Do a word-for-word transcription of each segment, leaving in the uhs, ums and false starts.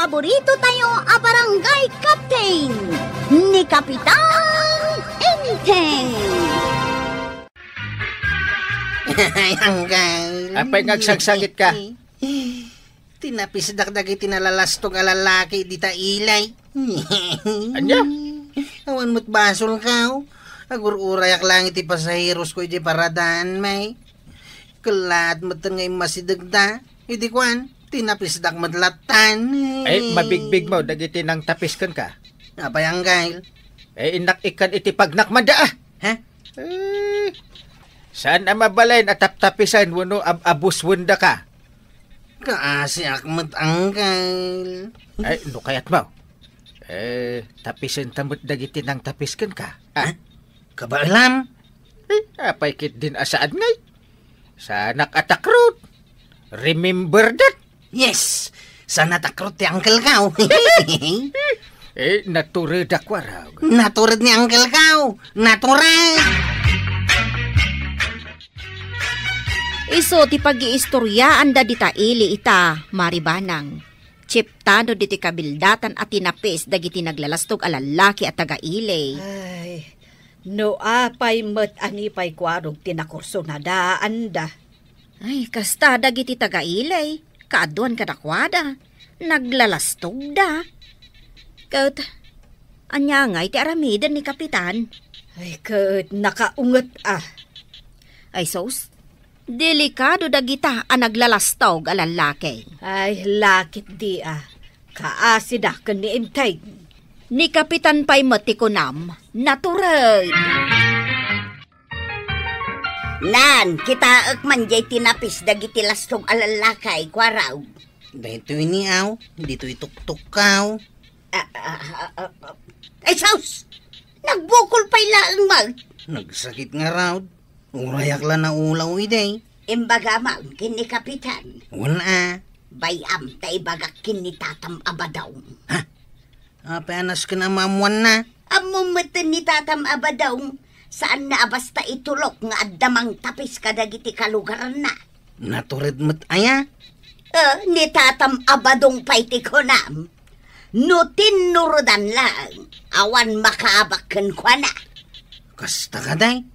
Paborito tayo a barangay captain, ni Kapitan Enteng. Ay, Anggal. Apay nga agsagsagit ka? Tinapisdak dagiti nalalastog a lalaki dita ilay. Ania? Awan met basolko. Agur-urayak lang iti pasaherosko idiay paradaan, may. Kellaat metten nga immasidegda. Idi kuan, tinapisdak met lattan. Ay, mabigbigbawmo dagiti nangtapis kenka. Apay, Anggal? Ay, innak ikkan iti pagnakmada, ah. Ha? Eh, saan a mabalin a taptapisen wenno ab-, abuswendaka? Kaasiak met, Anggal. Ay, no kayatmo. Eh, tapisenta met dagiti nangtapis kenka. Ah. Ha? Kabaelam? Eh, apay ketdin a saan ngay? Saanak a takrot. Remember that. Yes, saan a takrot ti uncle ko. Eh, natured a kuarog. Natured ni uncle ko. Natured. Isu ti pagiistoriaanda dita ili ita, Mari Banang. Chiptano ditoy kabildatan a tinapis dagiti naglalastog a lallaki a taga-ili. Ay, no apay met a ni pay kuarog ti nakursunadaanda. Ay, kasta dagiti taga-ili, kaaduan kadakuada, naglalastogda. Ket, ania ngay ti aramiden ni Kapitan? Ay, ket nakaunget a. Ay, sus, delikado dagita a naglalastog a lallaki. Ay, lakit di a. Kaasida ken ni Enteng. Ni Kapitan pay met ti kunam, natured. Nan, kitaek man jay tinapis dagiti lastog a lallaki, kuarog. Daytoy ni aw, ditoy tuktukkaw. Ah, ah, ah, ah, ah. Ay, sus! Nagbukol pay laeng met. Nagsakit ngarud. Urayak la naulaw idi. Imbagam ken ni Kapitan. Wen a. Bay-am ta ibagak ken ni Tatam a Badong. Ha? Apay a nasken a maammoanna? Ammom metten ni Tatam a Badong, saanna a basta itulok nga adda mangtapis kadagiti kalugaranna. Natured met aya? Eh, ni Tatam a Badong pay ti kunam. No tinnuredan laeng, awan makaabak kenkuana. Kasta kadi?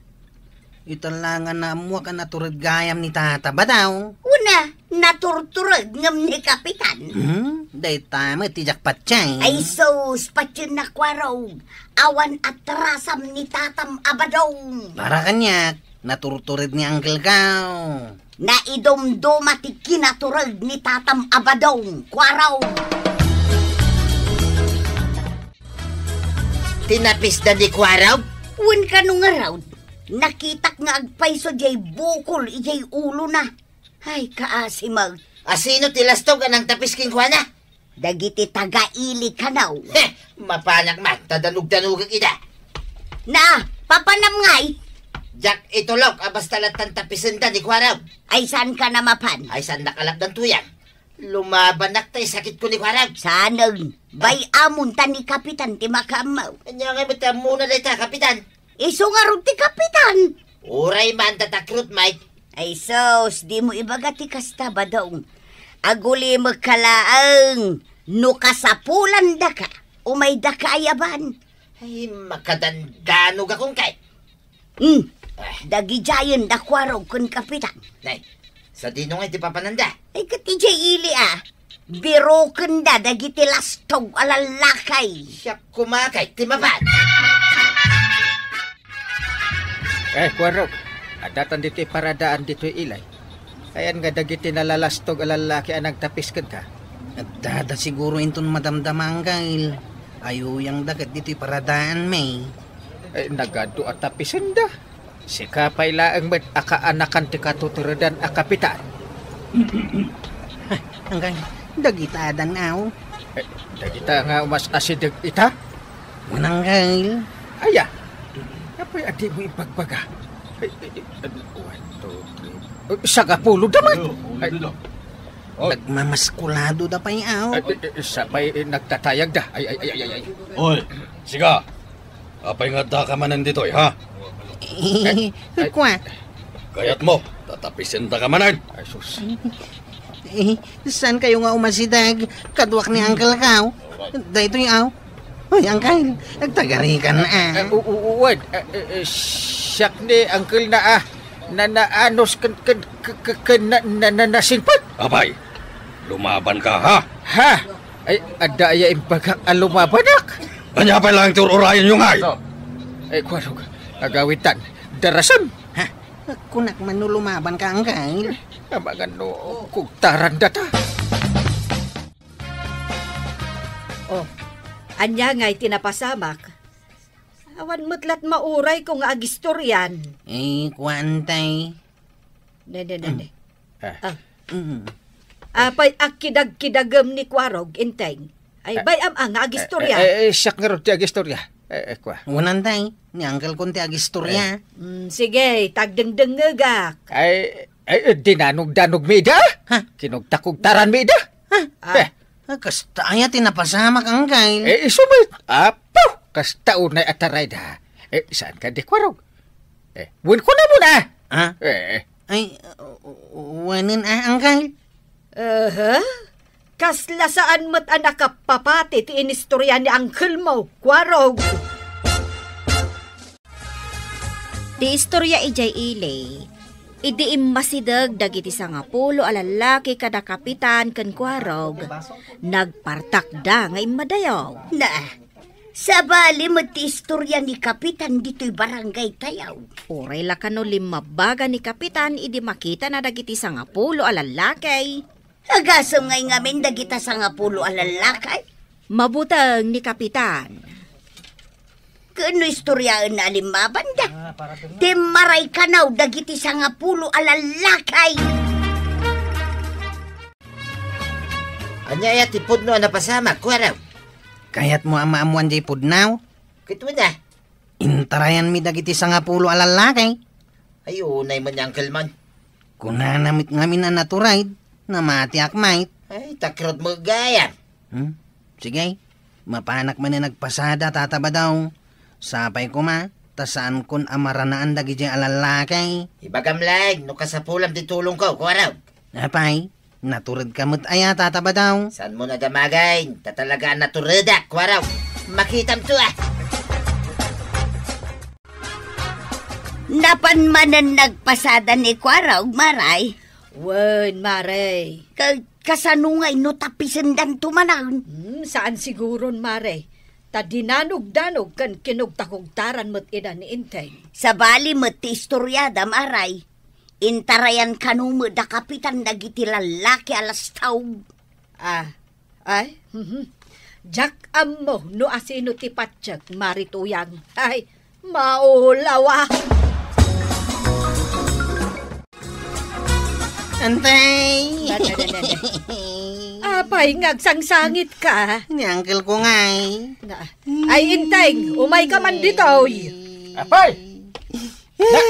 Ita la nga naammoak a natured gayam ni Tata Badong. Wen a, naturtured ngem ni Kapitan. Hmm? Dayta met ti diak patien. Ay sus, patiennak kuarog. Awan atrasam ni Tatam a Badong. Para kaniak, naturtured ni Uncle ko. Naidumduma ti kinatured ni Tatam a Badong, kuarog. Tinapisda ni kuarog? Wen kano ngarud, nakitak nga agpayso diay bukol idiay ulona. Ay, kaasi met. Asino ti lastog a nangtapis kenkuana? Dagiti taga-ili kano. Heh, mapanak man, ta danugdanugek ida. Na, papanam ngay? Diak itulok a basta lattan tapisenda ni kuarog. Ay, saanka a mapan? Ay, saannak a lapdan tuyang. Lumabanak ta isakitko ni kuarog. Saanen, bay-amon ta ni Kapitan ti makaammo. Ania ngay met ti ammona dayta, Kapitan? Isu ngarud ti Kapitan. Uray man ta takrot, Mike. Ay sus, dimo ibaga ti kasta, Badong. Agulimekka laeng no kasapulandaka, umaydaka a yaban. Ay, makadandanogakon kay. Hmm. Ah. Dagidiayen da kuarog ken Kapitan. Nay, sadino ngay ti papananda? Ay, ket idiay ili a. Birukenda dagiti lastog a lallaki. Siak koma kay ti mapan. Eh, kuarog, addatan ditoy paradaan ditoy ilay. Ayan nga dagiti nalalastog a lallaki a nagtapis kenka. Addada siguro inton madamdama, Anggail. Ayuyangda ket ditoy paradaan, May. Eh, nagadu a tapisenda. Sika pay laeng met a kaanakan ti katuturedan a kapitan. Anggail, dagita adan aw. Eh, dagita nga umas asideg ita? Mananggail. Aya, apay a dimo ibagbaga? Eh, eh, eh, one, two, three. Eh, sagapulo da man. Ay, nagmamaskulado da pay aw. Ay, eh, eh, sapay, eh, nagtatayag da. Ay, ay, ay, ay, ay, ay. Oy, sika. Apay nga addaka manen ditoy, ha? Eh, ay, kua. Kayatmo, tatapisen ta ka manen. Ay, sus. Eh, saan kayo nga umasideg? Kaduak ni Uncle Kao. Daytoy, aw. Hoy, Uncle, agtagarikan, ah. Eh, u-, u-, uwan, eh, eh, eh, siak ni Uncle na, ah, na, naanos ken, ken, ken, ken, ken na, na, na, nasingpet. Apay, lumaban ka, ha? Ha? Ay, adda aya imbagak a lumabanak? Ania pay laeng ti ur-urayenyo, ngay? Oh. Eh, kuano, agawitan, darasem. Ha? Kunak man no lumaban ka, Uncle. Amangan no, kugtaran data. Oh, ania ngay ti napasamak? Awan met lat maurayko nga agistorian. Eh, kuan, tay. Ne, ne, ne, ne. Ah. Ah. Mm. Apay, akidagkidagem ni Kuarog, Inteng. Ay, ah, bay-am a nga agistorya. Eh, eh, eh, siak ngarud ti agistorya. Eh, eh, kua. Unan, tay, ni uncle kon ti agistorya. Eh. Mm, sige, tagdengdengngegak. Ay, ay, eh, dinanogdanog mi ida? Ha? Kinugtakugtaran mi ida? Ha? Ah. Eh. Ah, kasta aya ti napasamak, uncle. Eh, isu met. Apo, kasta unay a tarayda. Eh, saan ka di Kuarog? Eh, wen kunamon a? Ha? Eh, eh. Ay, uh, uh, wenen a, uncle? Aha. Kasla saan met a nakapapati ti inistorya ni uncle mo, Kuarog. Ti istorya idiay ili, idi immasideg dagiti sangapulo a lallaki kada kapitan ken Kuarog, nagpartakda nga immadayaw. Na, sabali met ti istorya ni Kapitan ditoy barangay tayo. Uray la kano limmabaga ni Kapitan idi makitana dagiti sangapulo a lallaki. Agasem ngay ngamin dagita sangapulo a lallaki? Mabuteng ni Kapitan. Ken no istoryaenna a limmabanda, timmaray kanaw dagiti sangapulo a lallaki. Ania aya ti pudno a napasamak, Kuarog? Kayatmo a maammoan diay pudno? Ket wen a. Intarayanmi dagiti sangapulo a lallaki. Ay, unay man ni Uncle man. Kunana met ngamin a naturayda, namatiak met. Ay, takrot mo gayam. Hmm? Sige, mapanak manen agpasada, Tata Badong. Sapay koma, ta saankon a maranaan dagidiay a lallaki. Ibagam laeng no kasapulam ti tulongko, Kuarog. Apay, naturedka met aya, Tata Badong? Saanmo nadamagin, ta talaga a naturedak, Kuarog. Makitam to, ah! Napan manen nagpasada ni Kuarog, Mare? Wen, Mare. Ka-, kasano ngay no tapisendanto manen? Hmm, saan siguron, Mare. Ta dinanogdanog ken kinugtakugtaran met ida ni Inteng. Sabali met ti istoryada, Mare. Intarayan kano met da Kapitan dagiti lallaki a lastaw. Ah, ay, mhm. Diak ammo no asino ti patiek, Mare Tuyang. Ay, maulawa. Antay! Dada, dada, dada. Apay nga agsangsangitka? Ni uncle ko ngay. Na, ay, Inteng, umayka man ditoy. Apay! Na,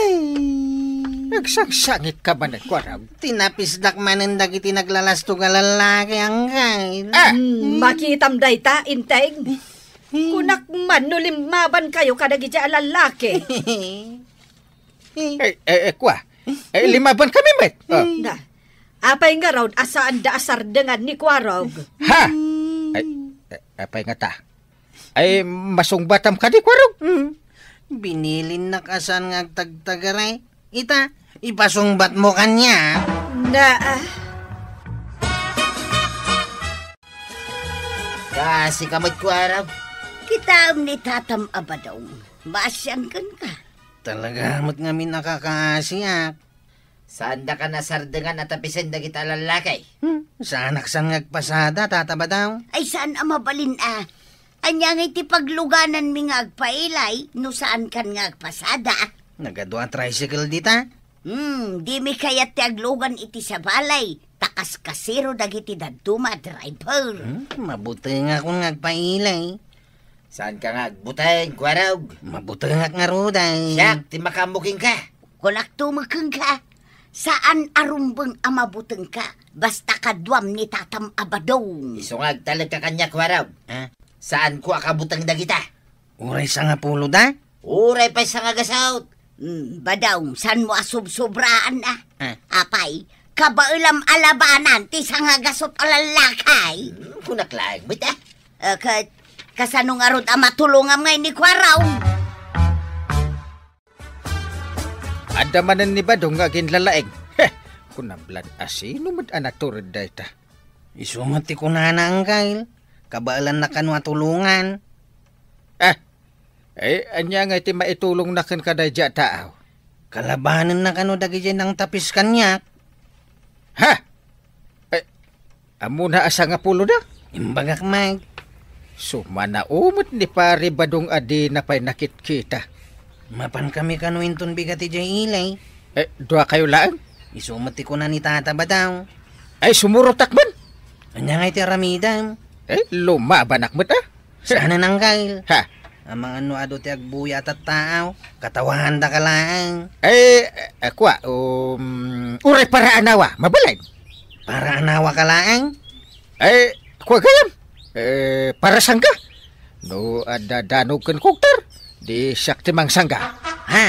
nagsangsangitka man, Kuarog? Tinapisdak manen dagiti naglalastog a lallaki, uncle. Ah! Hmm, makitam dayta, Inteng. Kunak man no limmabankayo kadagiti a lallaki. Eh, eh, eh, kua. Eh, limmabankami met. Oh. Na, apay ngarud a saanda a sardengan ni Kuarog? Ha? Ay, eh, apay ngata? Ay, masungbatam kadi, Kuarog? Hmm. Binilinnak a saan nga agtagtagari. Ita, ipasungbatmo kaniak. Na, ah. Kaasika met, Kuarog. Kitaem ni Tatam a Badong. Maasian kenka. Talaga met ngamin a kakaasiak. Saandaka a sardengan a tapisen dagita a lallaki? Hmm, saanak saan nga agpasada, Tata Badong. Ay, saan a mabalin a. Ania ngay ti paglugananmi nga agpailay no saankan nga agpasada? Nagadu a tricycle dita. Hmm, dimi kayat ti aglugan iti sabali, ta kaskasero dagiti dadduma a driver. Hmm, mabutengakon nga agpailay. Saanka nga agbuteng, Kuarog? Mabutengak ngarud ay. Siak ti makaammo kenka. Kunakto met kenka, saan a rumbeng a mabutengka, basta kaduam ni Tatam a Badong. Isu nga agtalekka kaniak, Kuarog. Ah? Saanko a kabuteng dagita. Uray sangapulo da? Uray pay sangagasut. Hmm, Badong, saanmo a sobsobraan a? Ah. Apay, Kabaelam a labanan ti sangagasut a lallaki. Hmm, kunak laeng met, ah. Eh, ka-, kasano ngarud a matulongam ngay ni Kuarong? Adda manen ni Badong nga aginlalaing. Heh! Kunam lan a sino met a natured dayta. Isu met ti kunana, Angkel. Kabaelanna kano a tulongan. Ah! Eh, ania ngay ti maitulongna kenka daydiay a tao? Kalabanenna kano dagidiay nangtapis kaniak. Ha? Eh, ammona a sangapulo da? Imbagak met. Sumanao met ni Pari Badong a dina pay nakitkita. Mapankami kano inton bigat idiay ili. Eh, duakayo laeng? Isu met ti kuna ni Tata Badong. Ay, sumurotak man. Ania ngay ti aramidem? Eh, lumabanak met, ah. Saan a nanggail? Ha? Amangan no adu ti agbuya a tattaaw, katawandaka laeng. Eh, eh, kua, um, uray para anawa, mabalin. Para anawa ka laeng? Eh, kua gayam. Eh, para sangga. No adda danog ken kugtar, di siak ti mangsangga. Ha?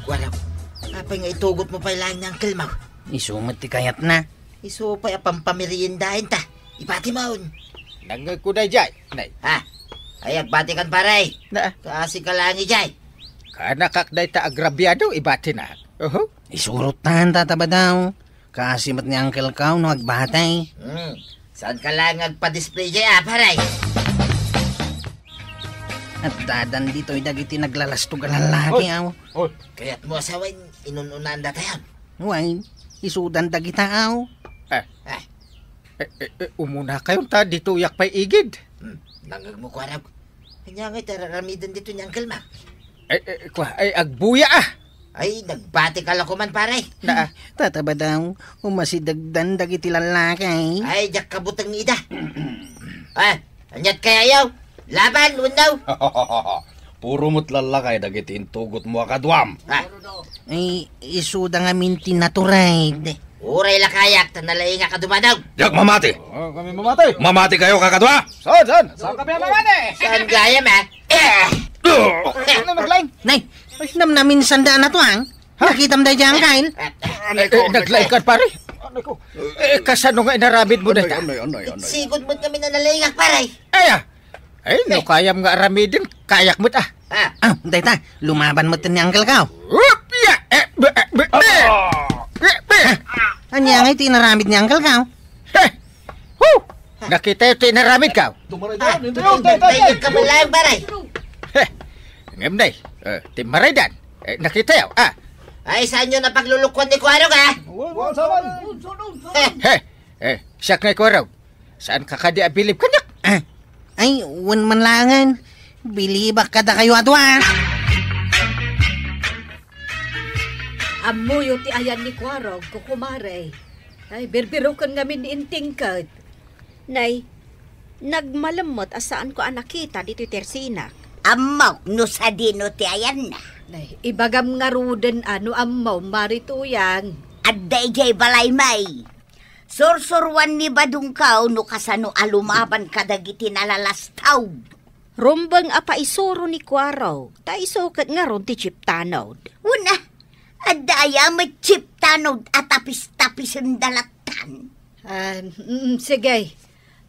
Kuarog, apay nga itugotmo pay laeng ni Uncle Mau? Isu met ti kayatna. Isu pay a pampameriendaenta. Ibatimon. Nangngegko daydiay, nay. Ha? Ay, agbatikan, pare. Na? Kaasika laeng idiay. Kaanakak dayta agrabiado, ibatinak. Oho. Isurot tan, Tata Badong. Kaasi met ni Uncle Kao no agbati. Hmm. Saanka laeng agpa-display diay, ah, pare? Addadan ditoy dagiti naglalastog a lallaki, aw. Oy. Kayatmo a sawen, inun-unaandatayon? Wen, isudan dagita, aw. Eh. Eh. Eh, eh, eh, umunakayon ta ditoyak pay igid. Hmm, nangngegmo, Kuarog. Ania ngay ti ar-aramiden ditoy ni Uncle Mau? Eh, eh, kua, ay, agbuya, ah. Ay, nagbatika la koman, pare. Na, ah. Tata Badong, umasidegdan dagiti lallaki. Ay, diak kabuteng ida. Ah, aniat kayayo? Laban, wenno? Puro met lallaki dagiti intugotmo a kaduam. Ah. Ay, isuda ngamin ti natured. Uray la kayak, ta nalaingak a dumadog. Diak mamati. Oh, kami mamati. Mamati kayo, kakadua? Saan, saan? Saan kami mamati? Saan gayam, ah? Eh! Ano naglaing? Nay, ay, namnamin sanda na to, ang? Ha? Nakitam da dyan, Kyle? Eh, eh, naglaing ka, pare? Anay ko. Eh, kasano nga inaramid mo na Anay, ta? anay, anay, anay. Sigud mo kami na nalaingak, pare. Ay, ah. Ay, no Eh. kayam nga aramiden, kayak met, ah. Ah. Ah, dayta, lumaban met ni Uncle Kao. Whoop! Ya! Eh, be, eh, be, be. Ah. Eh, be. Ania nga iti inaramid ni Uncle Kao? Heh! Hu! Nakita ti inaramid, Kao? Tumaray Ah, dyan, hindi. Tay, tay, tay, tay, tay. Ka pala, pare. Heh! Ngem, day, eh, ti maraydan, eh, nakita, ah. Ay, saan nyo napaglulukuan ni Kuarog, ah? Wa, wa, saman. Eh. Heh! Eh, siak nga Kuarog. Saanka kadi a bilib kaniak? Ah, ay, wen man laengen. Bilibak kadakayo a dua. Ammoyo ti ayan ni Kuarog, kukumare. Ay, birbiroken ngamin ni Inting ket. Nay, nagmalemmet a saanko a nakita ditoy tersinak. Ammok no sadino ti ayanna. Nay, ibagam ngaruden a no ammom, Mari Tuyang. Adda idiay balay, may. Sursuruan ni Badong Kao no kasano a lumaban kadagiti nalalastaw. Rumbeng a paisuro ni Kuarog, ta isu ket ngarud ti chiptanod. Wen a, adda aya met chiptanod a tapis-tapisen da lattan? Ah, mm, sige.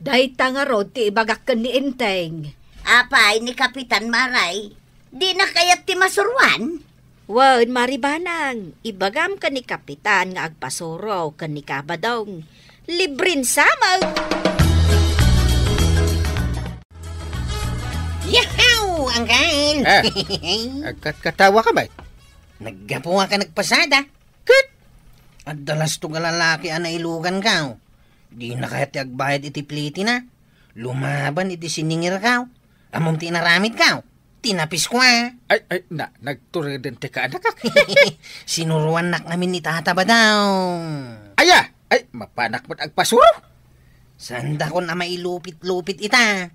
Dayta ngarud ti ibagak ken ni Enteng. Apay ni Kapitan Maray, dina kayat ti masuruan? Wen, Mari Banang, ibagam ken ni Kapitan nga agpasuro ken ni Kabadong. Libren sa met! Yahaw, Angkel! Ah, agkatkatawa ka met? Naggapuak a nagpasada. Ket? Adda lastog a lalaki a nailugan, Kao. Dina kayat ti agbayad iti plitina. Lumaban iti siningir, Kao. Ammom ti inaramid, Kao? Tinapis ko, ah. Ay, ay, na, nagtureden ti kaanakak. Sinuruannak ngamin ni Tata Badong. Aya! Ay, mapanak met agpasuro. Saan dakon a mailupit-lupit ita.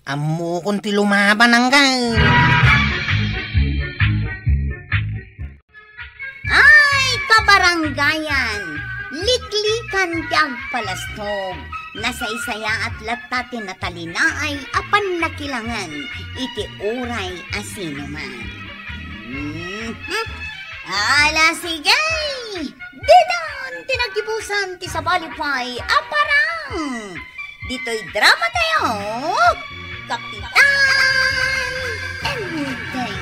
Ammokon ti lumaban, Angkel. Ay, kabarangayan! Liklikan ti agpalastog. Nasaysayaat latta ti natalinaay a pannakilangan iti uray a sinuman. Mhm. Ala, sige! Ditan ti naggibusan ti sabali pay a parang! Ditoy drama tayo, Kapitan Enteng.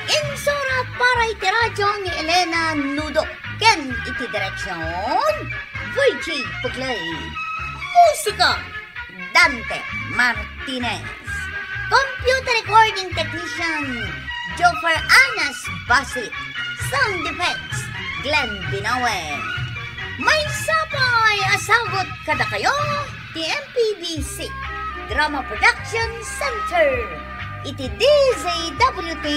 Insurat para iti radyo ni Elena Nudo ken iti direksyon, Virgie Puglay. Musika, Dante Martinez. Computer recording technician, Joffer Anas Basit. Sound effects, Glenn Binawe. Maysa pay a sagut kadakayo ti M P B C Drama Production Center iti D Z W T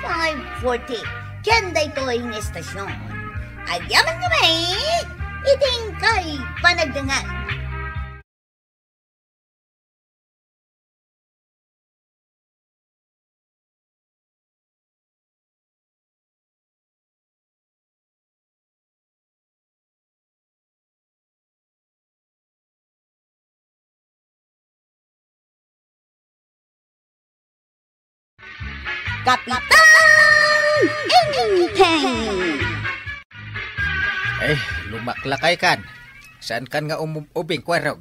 five forty. Ken daytoy nga istasyon, agyaman kami iti inkay panagdengngeg. Kapitan Enteng! Eh, lumaklakay kan. Saan kan nga um-, ubing, Kuarog?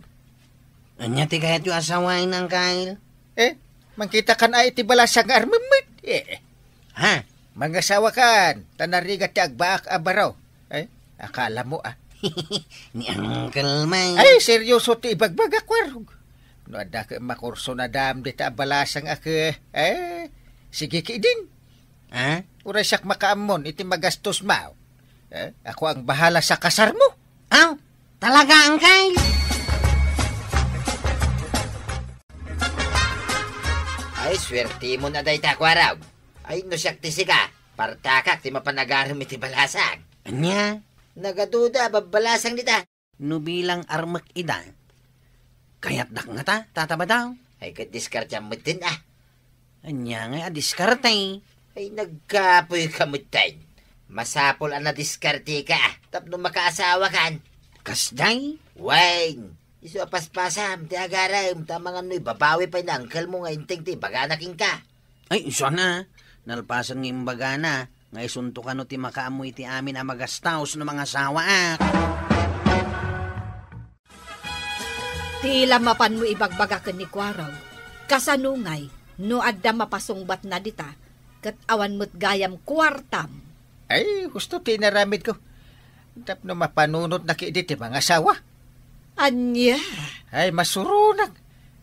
Ania ti kayatyo a sawen, Angkel? Eh, mangkita kan ay iti balasang nga armemmit. Eh, Ha? Mangasawa kan, ta narigat ti agbaak a baro. Eh, akala mo, ah. Ni Angkel man. Ay, seryoso ti ibagbagak, Kuarog. No adda ket makurso na dam dita a balasang a ke, eh, sige ki din. Ah? Uray siak makaammon iti magastos mo. Eh, ako ang bahala sa kasar mo. Aw, talaga, Angkel? Ay, swerte mo na dayta, Kuarog. Ay, no siak ti sika, partakak ti mapan agarem iti balasang. Ania? Nagaduda, babbalasang dita. No bilang armek ida, kayatdak ngata, Tata Badong? Ay, ket diskarteam metten, ah. Ania ngay a diskarte? Ay, nagkapoy ka metten. Masapul a nadiskarteka, ah, tapno makaasawa kan. Kasdiay? Wen, isu a paspasam ti agarem, ta amangan no ibabawi pay ni Angkel mo nga Enteng ti ibagana kenka. Ay, isu a, nalpasen nga imbagana, nga isunto kano ti makaammo iti amin a magastos no mangasawaak. Ti la mapanmo ibagbaga ken ni Kuarog, kasano ngay no adda mapasungbatna dita, ket awan met gayam kuartam? Ay, husto ti inaramidko. Tapno mapanunotnak idi ti mangasawa. Ania? Ay, masuronak.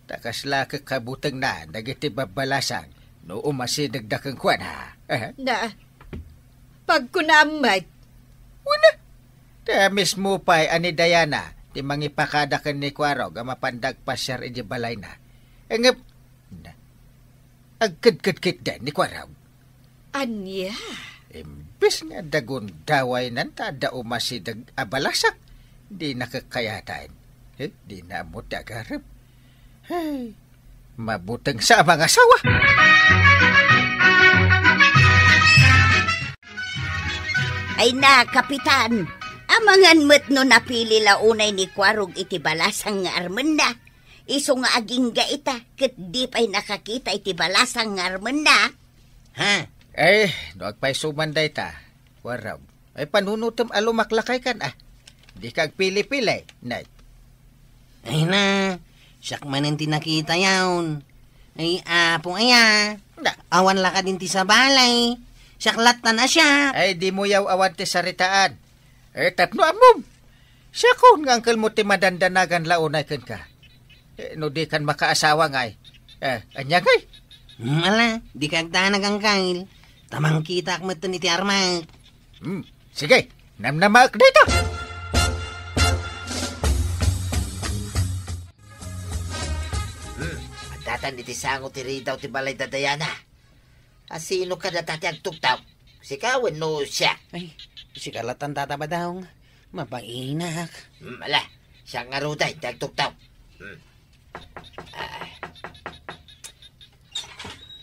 Ta kasla ket kabutengna dagiti babbalasang no umasidegda kenkuana. Na, pagkunaam met. Wen a, ta mismo pay a ni Diana ti mangipakada ken ni Kuarog a mapanda agpasiar iti balayna. Ngem, na, agkedkedkitden ni Kuarog. Ania? Imbes nga adda gundawaynan ta adda umasideg a balasak, dina kakayaten. Eh, dina ammo ti agarem. Hey, mabuteng sa a mangasawa. Ay na, Kapitan, amangan met no napili la unay ni Kuarog iti balasang nga armenna. Isu nga agingga ita, ket di pay nakakita iti balasang nga armenna. Ha? Eh, no agpayso man dayta, Kuarog. Ay, panunotem a lumaklakay kan, ah. Dika agpili-pili, nay. Ay na, siak manen ti nakitayon. Ay, apo aya. Na. Awan la kadin ti sabali. Siak lattan a siak. Ay, dimo yaw-awan ti saritaan. Eh, tapno ammom. Siakon nga angkelmo ti madandanagan la unay kenka. Eh, no dikan makaasawa ngay. Eh, ania ngay? Hmm, ala, dika agdanag, angkel. Ta mangkitaak metten iti armek. Hmm, sige, namnamaek dayta. Hmm, addatan iti sango ti ridaw ti balay da Diana. A, sino kadata ti agtuktok? Sika wenno siak? Ay, sika latan, Tata Badong. Mapainak. Hmm, ala, siak ngaruden ti agtuktok. Hmm. Ah.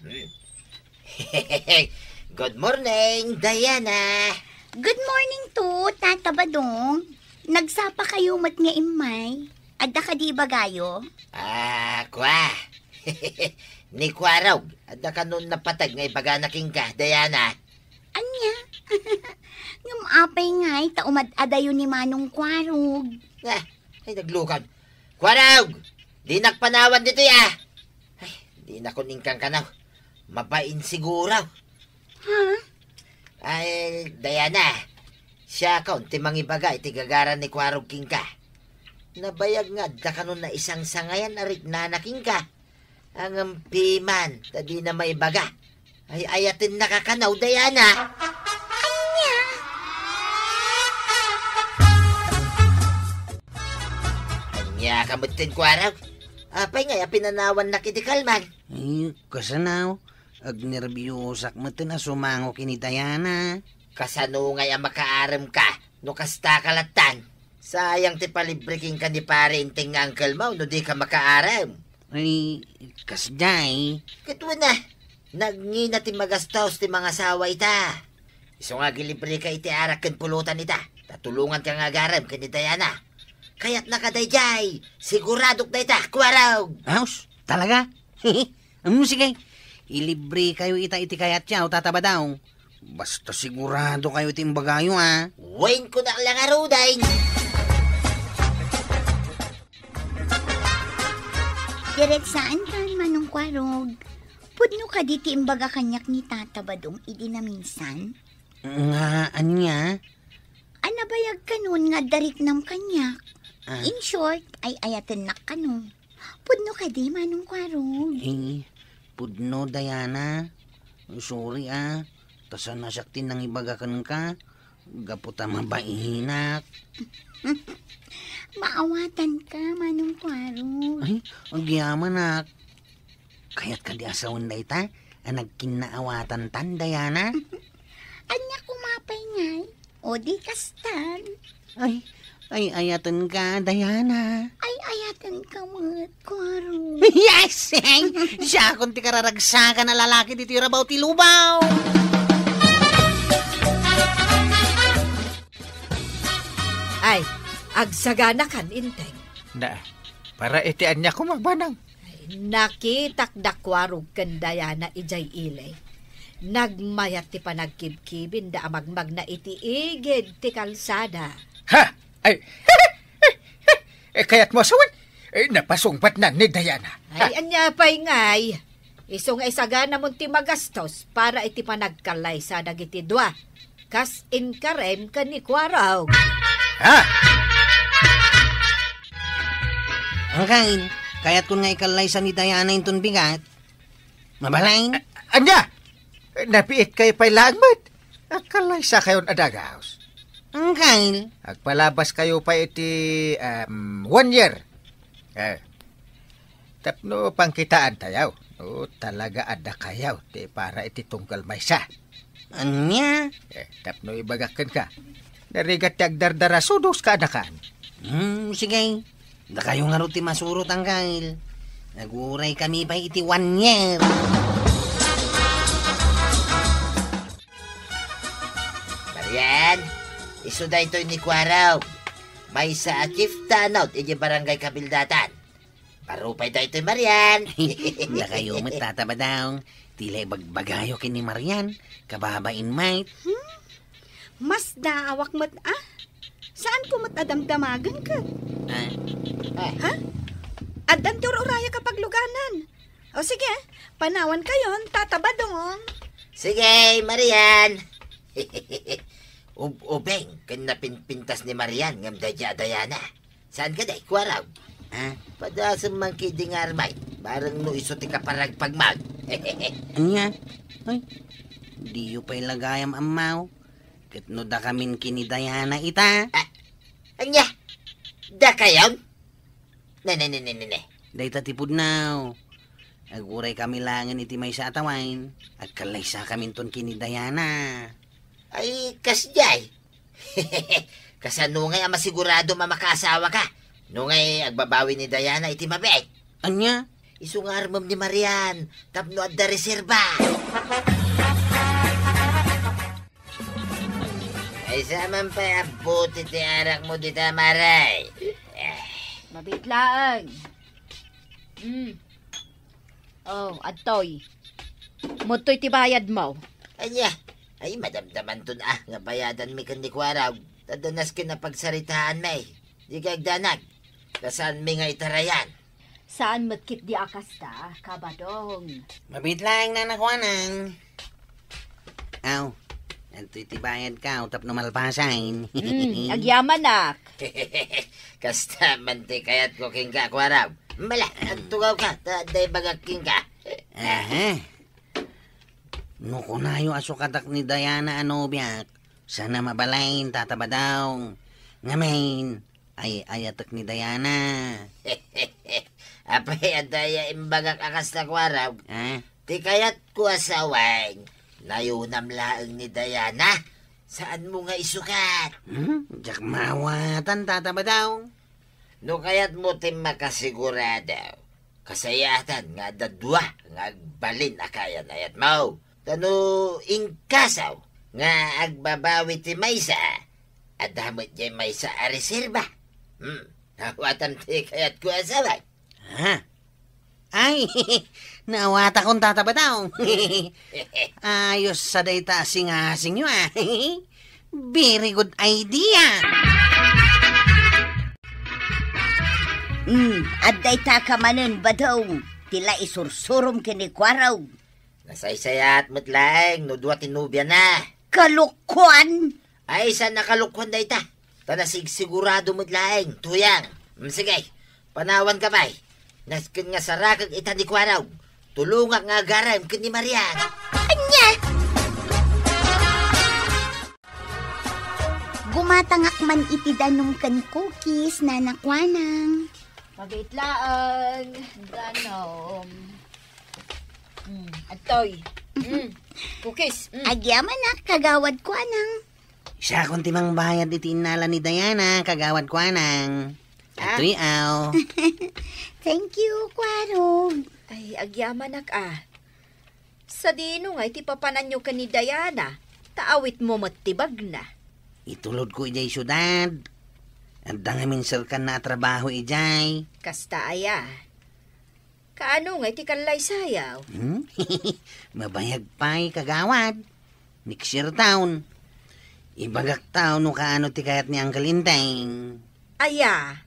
Hmm. Good morning, Diana. Good morning to, Tata Badong. Nagsapa kayo met nga immay. Adda kadi ibagayo? Ah, kua. Ni Kuarog, adda kanon napateg nga ibagana kenka, Diana. Ania? Ngem apay ngay ta umad-adayo ni Manong Kuarog? Ah, ay, naglukad. Kuarog! Dinak panawan ditoy, ah! Ay, dinak kun inkang kanaw. Mabain siguro. Ha? Ay, Diana, siakon ti mangibaga iti gagaran ni Kuarog kenka. Nabayag nga adda kanon naisangsangayan a riknana kenka. Ngem piman, ta dina maibaga. Ay, ayatennaka kano, Diana. Ania? Ania ka metten, Kuarog? Apay ngay a pinanawannak iti kalman? Ay, kasano? Agnerbiosak metten a sumango ken ni Diana. Kasano ngay a makaarem ka no kasta ka lattan? Sayang ti palibre kenka ni Pare Enteng nga angkelmo no dika makaarem. Ay, kasdiay. Ket wen a, nagngina ti magastos ti mangasawa ita. Isu nga agilibreka iti arak ken pulutan ita, ta tulonganka nga agarem ken ni Diana. Kayatnaka daydiay, siguradok dayta, Kuarog. Aws, talaga? Am, sige. Ilibrekayo ita iti kayatyo, Tata Badong. Basta siguradokayo iti imbagayo, a. Wen, kunak la ngaruden. Diretsaankan, Manong Kuarog. Pudno kadi ti imbaga kaniak ni Tata Badong idi naminsan? Nga ania? A, nabayag kanon nga adda riknam kaniak. Ah. In short, ay-ayatennak kano. Pudno kadi, Manong Kuarog? Eh, pudno, Diana. Sorry, a. Ta saan a siak ti nangibaga kenka. Gapu ta mabainak. Maawatanka, Manong Kuarog. Ay, agyamanak. Kayat kadi a sawen dayta a nagkinnaawatantan, Diana? Ania koma pay ngay? O di kastan. Ay, ay-ayatenka, Diana. Ay-ayatenka met, Kuarog. Yes! Siakon ti kararagsakan a lalaki ditoy rabaw ti lubaw. Ay, agsaganakan, Enteng. Na, para iti ania koma, Manang? Ay, nakitak da Kuarog ken Diana idiay ili. Nagmayat ti panagkibkibinda a magmagna iti igid ti kalsada. Ha? Ay, eh, kayatmo a sawen? Eh, napasungbatnan ni Diana. Ay, ania pay ngay? Isu nga isaganamon ti magastos para iti panagkallaysa dagiti dua. Kas inkarem ken ni Kuarog. Ha? Angkel, kayatkon nga ikallaysa ni Diana inton bigat. Mabalin? A-, ania? Nabiitkayo pay laeng met. Agkallaysakayon a dagaos. Angkel. Agpalabaskayo pay iti, um, one year. Eh, tapno pangkitaantayo no talaga a dakayo ti para iti tunggal maysa. Ania? Eh, tapno ibagak kenka, narigat ti agdardara sudos kaanakan. Hmm, sige. Dakayo ngarud ti masurot, angkel. Aguray kami pay iti one year. Marian, isu daytoy ni Kuarog. Maysa a chief tanod iti barangay Kabildatan. Baro pay daytoy, Marian. Dakayo met, Tata Badong. Ti la ibagbagayo ken ni Marian, kababain met. Hmm? Masdaawak met, a? Saanko met a damdamagen ket? Ah. Ah. Ha? Addan ti ur-urayak a pagluganan. O sige, panawankayon, Tata Badong. Sige, Marian. Ub-ubing ken napinpintas ni Marian ngem daydiay a Diana. Saan ka, day, Kuarog? Ah? Padasem man kidi nga armay, bareng no isu ti kaparagpagmag. Ania? Ay, diyo pay la gayam ammaw. Ket no dakamin ken ni Diana ita? Ah, ania? Dakayon? Ne, ne, ne, ne, ne, ne. Dayta ti pudno. Aguray kami laengen iti maysa a tawen. Agkallaysakaminton ken ni Diana. Ay, kasdiay. Kasano ngay a masiguradom a makaasawaka? No ngay agbabawi ni Diana iti mabiit? Ania? Isu nga armem ni Marian, tapno adda reserba. Maysa man pay a buti ti arakmo dita, Mare? Eh. Mabiit laeng. Mm. Oh, adtoy. Mudtoy ti bayadmo. Ania? Ay, madamdamanton a nga bayadanmi ken ni Kuarog. Ta adda nasken a pagsaritaanmi. Dika agdanag. Ta saanmi nga itarayan. Saan met ketdi a kasta, Kabadong. Mabiit laeng, Nana Kuanang. Aw, adtoy ti bayadko tapno malpasen. Hmm, agyamanak. Kasta man ti kayatko kenka, Kuarog. Mala, agtugawka, ta adda ibagak kenka. Aha. No kunayo a sukatak ni Diana a nobiak, saan a mabalin, Tata Badong. Ngamin, ay-ayatek ni Diana. Apay, adda aya imbagak a kasta, Kuarog? Ha? Ti kayatko a sawen, nayonam laeng ni Diana. Saanmo nga isukat? Hmm? Diak maawatan, Tata Badong. No kayatmo ti makasigurado, kasayaatan nga adda dua nga agbalin a kayan-ayatmo. Ta no inkasaw nga agbabawi ti maysa, adda met diay maysa a reserba. Hmm, awatam ti kayatko a sawen. Ha? Ay, naawatakon, Tata Badong. Ayos sa dayta a singasingyo, a. Very good idea. Hmm, adda ita ka manen, Badong, ti la isursurom ken ni Kuarog. Nasaysayaat met laeng no dua ti nobiana. Kalokoan! Ay, saan a kalokoan dayta? Ta nasigsigurado met laeng, Tuyang. Mm, sige, panawanka pay. Nasken nga sarakek ita ni Kuarog. Tulongak nga agarem ken ni Marian. Ania? Gumatangak man iti danum ken cookies, Nana Kuanang. Mabiit laeng, danum. Mm, adtoy. Mm, cookies. Mm. Agyamanak, Kagawad Kuanang. Siakon ti mangbayad iti innala ni Diana, Kagawad Kuanang. Ah. Adtoy, aw. Thank you, Kuarog. Ay, agyamanak, a. Sadino ngay ti papananyo ken ni Diana, ta awitmo met ti bagna? Itulodko idiay siudad. Adda ngamin serkanna a trabaho idiay. Kasta aya? Kaano ngay ti kallaysayaw? Hmm? Mabayag pay, Kagawad. Next year taon. Ibagak taon no kaano ti kayat ni Uncle Enteng. Aya?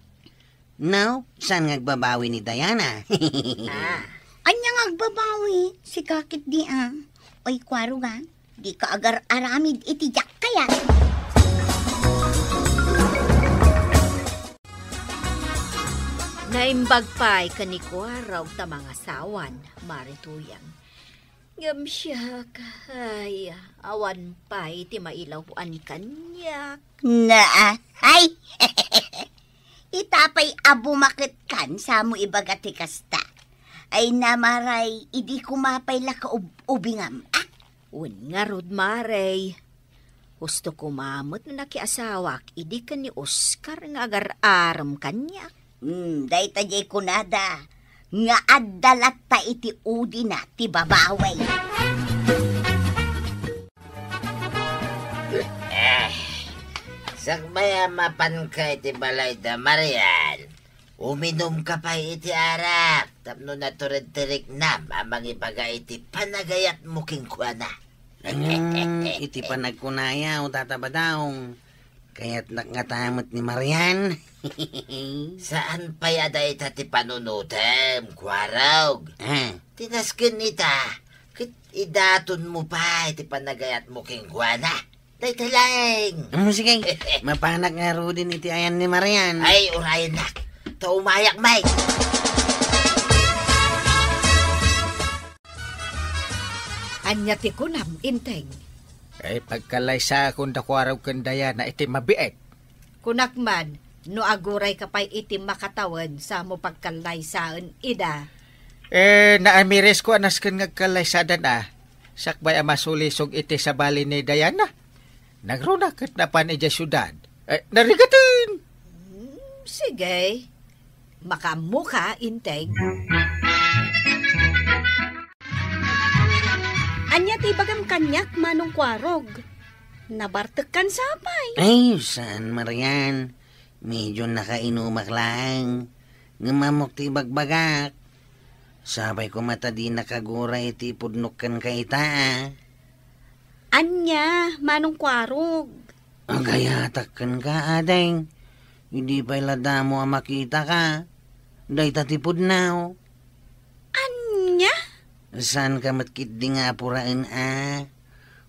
No, saan nga agbabawi ni Diana? Ah. Ania nga agbabawi? Sika ketdi, a. Oy, Kuarog, a. Dika agar-aramid iti diak kayat. Naimbag pay ken ni Kuarog ta mangasawan, Mare Tuyang. Ngem siak, ay, awan pay ti mailaw-an kaniak. Naa, ay! Ita pay a bumaketkan, samo ibaga ti kasta. Ay, Mare, idi koma pay la kaub-ubingam, a? Wen ngarud, Mare. Husto koma met no nakiasawak idi ken ni Oscar nga agar-arem kaniak. Hmm, dayta diay kunada nga adda latta iti udina ti babawi. Eh, sakbay a mapanka iti balay da Marian, uminumka pay iti arak tapno natured ti riknam a mangibaga iti panagayatmo kenkuana. Hmm, iti panagkunayo, Tata Badong, kayatnak ngata met ni Marian. Saan pay a dayta ti panunotem, Kuarog. Ah. Ti nasken ita, ket idatonmo pay ti panagayatmo kenkuana. Dayta laeng. Hmm, sige. Mapanak ngaruden iti ayan ni Marian. Ay, urayennak. Ta umayak, Mike. Ania ti kunam, Enteng? Ay, pagkallaysaakon da Kuarog ken Diana iti mabiit. Kunak man, no agurayka pay iti makatawen, samo pagkallaysaen ida. Eh, naamiresko a nasken nga agkallaysadan a. Sakbay a masulisog iti sabali ni Diana. Nangruna ket napan idiay siudad. Eh, narigaten! Hmm, sige. Makaammoka, Enteng. Ania ti ibagam kaniak, Manong Kuarog? Nabartekkan sapay. Ay, saan, Marian. Medyo nakainumak laeng. Ngem ammok ti ibagbagak. Sapay koma ta dinak aguray iti ipudnok kenka ita, a. Ania, Manong Kuarog? Agayatak kenka, ading. Idi pay la damo a makitaka, dayta ti pudno. Ania? Saanka met ketdi nga apuraen a.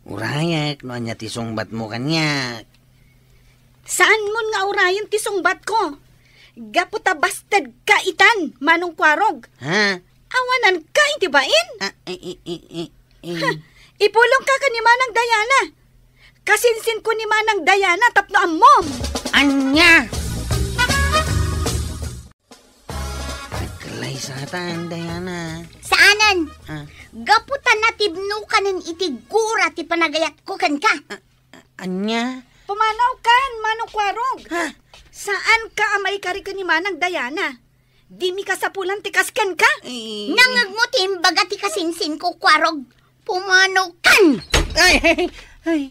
Urayek no ania ti sungbatmo kaniak. Saanmon nga urayen ti sungbatko. Gapu ta bastedka itan, Manong Kuarog. Ha? Awananka iti bain? Ah, eh, eh, eh, eh, eh. Ha, ipulongka ken ni Manang Diana. Kasinsinko ni Manang Diana tapno ammom. Ania? Nagkalaysatan, Diana. Saanen. Ah. Gapu ta natibnokanen iti gura ti panagayatko kenka. Ah, ah, ania? Pumanaw kan, Manong Kuarog. Ha? Saanka a maikari ken ni Manang Diana. Dimi kasapulan ti kas kenka. Eh. Nangngegmo ti imbaga ti kasinsinko, Kuarog. Pumanaw kan! Ay, ay, ay.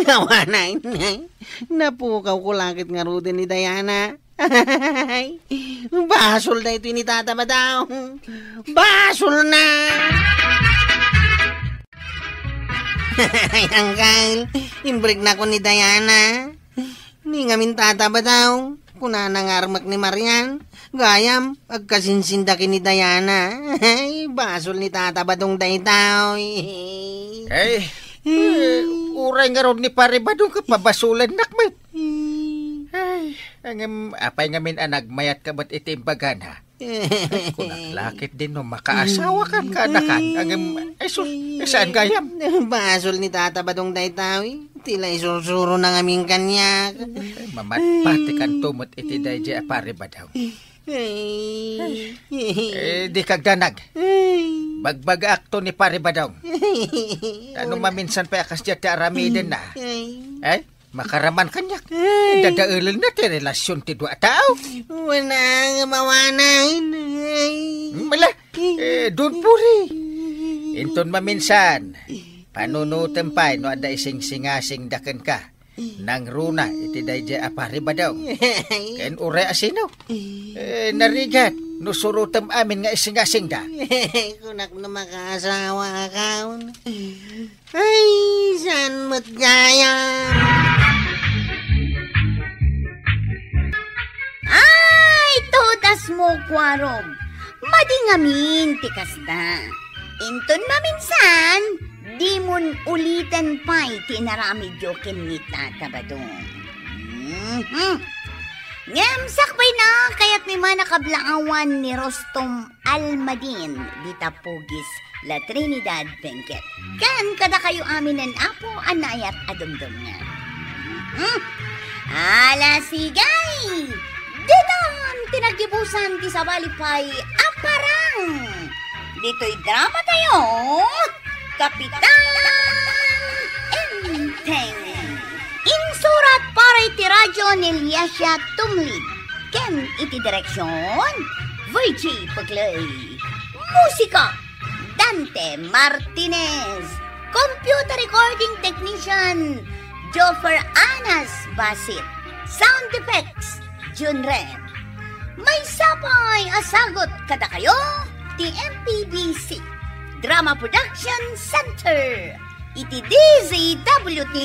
Awanen, ay. Napukawko la ket ngaruden ni Diana. Ay, basol daytoy ni Tata Badong. Basolna! Ay, Uncle, imbriknakon ni Diana. Ni ngamin, Tata Badong, kunana nga armek ni Marian, gayam, agkasinsinda ken ni Diana. Ay, basol ni Tata Badong daytoy. Ay, eh, uray ngarud ni Pare Badong ket pabasolennak met. Ay, ngem, apay ngamin a nagmayatka met iti imbagana? Ay, kunak la ketdin no makaasawakan kadakan. Ngem, ay sus, saan gayam? Basol ni Tata Badong daytoy. Ti la isursurona ngamin kaniak. Ay, mamatpatikanto met iti daydiay a Pare Badong. Ay. Eh, dika agdanag. Ay. Bagbagaakto ni Pare Badong. Ay. Ta no maminsan pay a kasdiay ti aramidenna. Ay. Eh? Makaraman kaniak. Ay. Dadaelenna ti relasyon ti dua a tao. Wala nga mawanan. Ay. Mala, eh, don't worry. Inton maminsan, panunotem pay no adda isingsingasingda kenka. Nangruna iti daydiay a Pare Badong. Ken uray a sino. Eh, narigat, no surotem amin nga isingasingda. Kunak no makaasawa akon. Ay, saan met gayam? Ay, totasmo, Kuarog. Madi ngamin ti kasta. Inton maminsan, dimon uliten pay ti inaramidyo ken ni Tata Badong. Mhm. Ngem sakbayna, kayatmi man a kablaawan ni Rostom Almadin, dita Pugis, La Trinidad, Benguet. Ken kadakayo aminen, Apo, a naayat a dumdumngeg. Hmm? Ala, sige! Ditan ti naggibusan ti sabali pay a parang! Ditoy drama tayo, Kapitan Enteng. Insurat para iti radyo ni Liasia Tumlid. Ken iti direksyon, Virgie Pagloy. Musika, Dante Martinez. Computer recording technician, Joffer Anas Basit. Sound effects, Jun Ren. Maysa pay a sagut kadakayo ti M P B C Drama Production Center iti D Z W T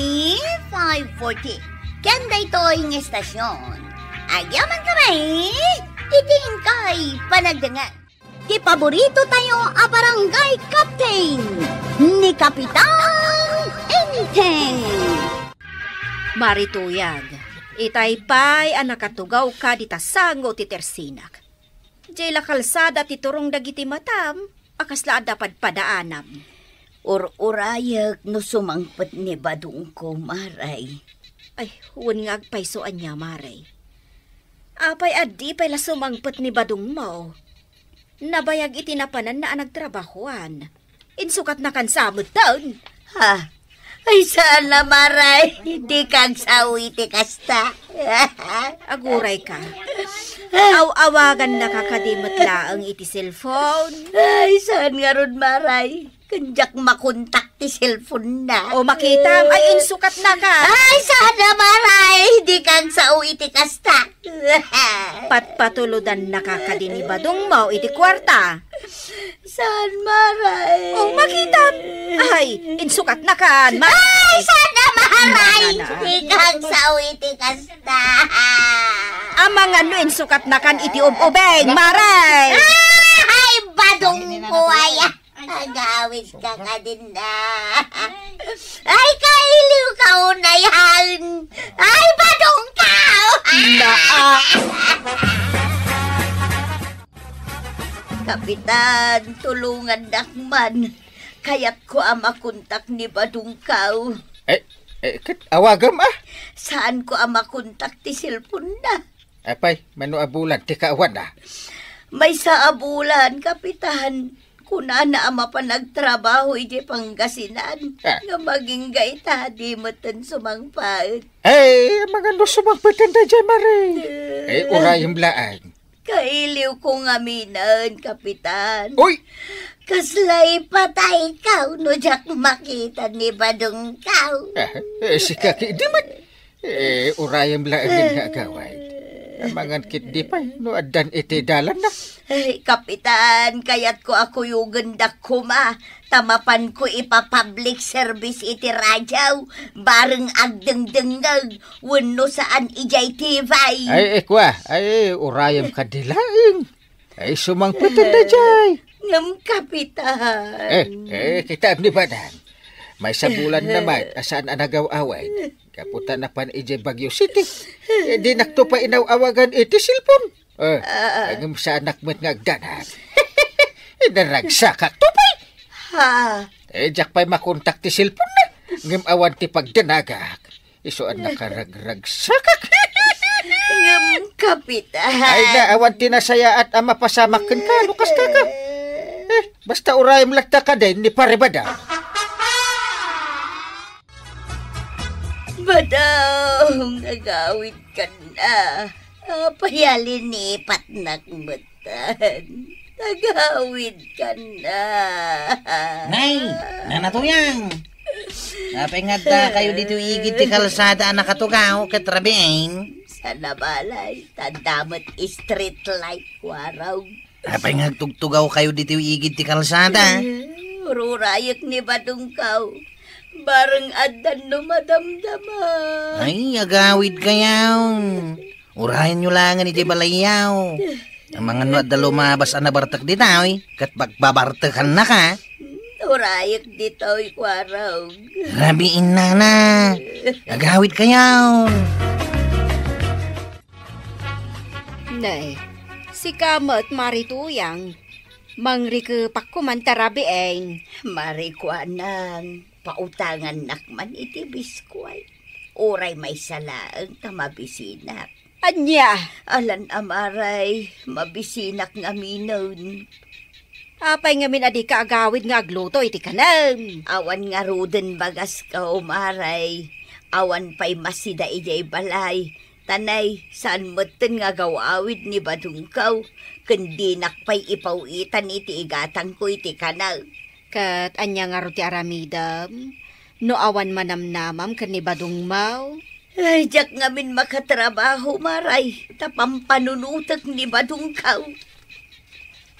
five forty. Ken daytoy nga estasyon, agyamankami iti inkay panagdengngeg. Ti paborito tayo a barangay captain, ni Kapitan Enteng. Marituyag, itay pay a nakatugawka dita sango ti tersinak. Diay la kalsada ti turong dagiti matam a kasla adda padpadaanam. Ur-urayek no sumangpet ni badongko, Maray. Ay, wen nga agpayso ania, Maray. Apay a di pay la sumangpet ni badongmo? Nabayag iti napananna a nagtrabahoan. Insukatna kan sa metten. Ha? Ay, saan a, Maray. Dika agsawi ti kasta. Agurayka. Aw-awagannaka kadi met laeng iti cellphone? Ay, saan ngarud, Maray. Ken diak makontak ti cellphone na. O, makitam, ay insukatnaka. Ay, saan a, Maray. Dika agsao iti kasta. Patpatulodannaka kadi ni badongmo iti kuarta? Saan, Maray. O, makitam. Ay, insukatnakan, Maray. Ay, saan a, Maray. Dika agsao iti kasta. Amangan no insukatnakan iti ub-ubing, Maray. Ay, badongko aya. Agawidka kadin na. Ay, kailiwka unay. Ay, badongka. Naa. Kapitan, tulongannak man. Kayatko a makontak ni badongko. Eh, eh, ket awagam a. Saanko a makontak ti cellphone na. Apay, mano a bulan ti kaawan a? Maysa a bulan, Kapitan. Kunana a mapan agtrabaho idiay Pangasinan. Ah. Nga magingga ita, di metten sumangpet. Ay, amangan no sumangpet daydiay, Maray. Eh. Eh, urayem laeng. Kailiwko ngaminen, Kapitan. Uy! Kasla ipatayko no diak makita ni badongko. Ah, eh, sika ketdi met. Eh, urayem laeng nga agawid. Amangan ketdi pay no addan iti dalanna. Ay, Kapitan, kayatko a kuyogendak koma ta mapanko ipa-public service iti radio, bareng agdengdengngeg wenno saan idiay T V. Ay, eh, kua, ay, urayem kadi laeng. Ay, sumangpet daydiay. Ngem, Kapitan. Eh, eh, kitaem ni badang. Maysa bulan na met a saan a nagaw-awid. Gapu ta napan idiay Baguio City. Eh, dinakto pay inaw-awagan iti cellphone. Eh, ah, ah. Ngem saanak met nga agdanag. Inaragsakakto pay. Ha? Eh, diak pay makontak ti cellphone na. Ngem awan ti pagdanagak. Isu a nakaragragsakak. Ngem, Kapitan. Ay na, awan ti nasayaat a mapasamak kenka, no kasta ka. Eh, basta urayem latta kadin ni Pare Badong. Badong, agawidkan na. Apay a linipatnak met. Agawidkan na. Nay, Nana Tuyang. Apay nga adda kayo ditoy igid ti kalsada a nakatugaw ket rabiin? Saan a balay, ta adda met street light, Kuarog. Apay nga agtugtugaw kayo ditoy igid ti kalsada? Eh, ururayek ni badongko. Bareng addan no madamdama. Ay, agawidkayo. Urayenyo laengen iti balayyo. Amangan no adda lumabas a nabartek ditoy, ket pagbabartekannaka. Urayek ditoy, Kuarog. Rabiin, Nana. Agawidkayo. Ne, sika met, Mari Tuyang. Mangrikepakko man ta rabiin. Mari Kuanang, pautangannak man iti biskwit. Uray maysa laeng ta mabisinak. Ania? Alan a, Maray, mabisinak ngaminen. Apay ngamin a dika agawid nga agluto iti kanem? Awan ngaruden bagasko, Maray. Awan pay masida idiay balay. Ta nay, saan metten nga agaw-awid ni badongko, ken dinak pay ipaw-itan iti igatangko iti kanem. Ket ania ngarud ti aramidem no awan manamnamam ken ni badongmo? Ay, diak ngamin makatrabaho, Maray, ta pampanunotek ni badongko.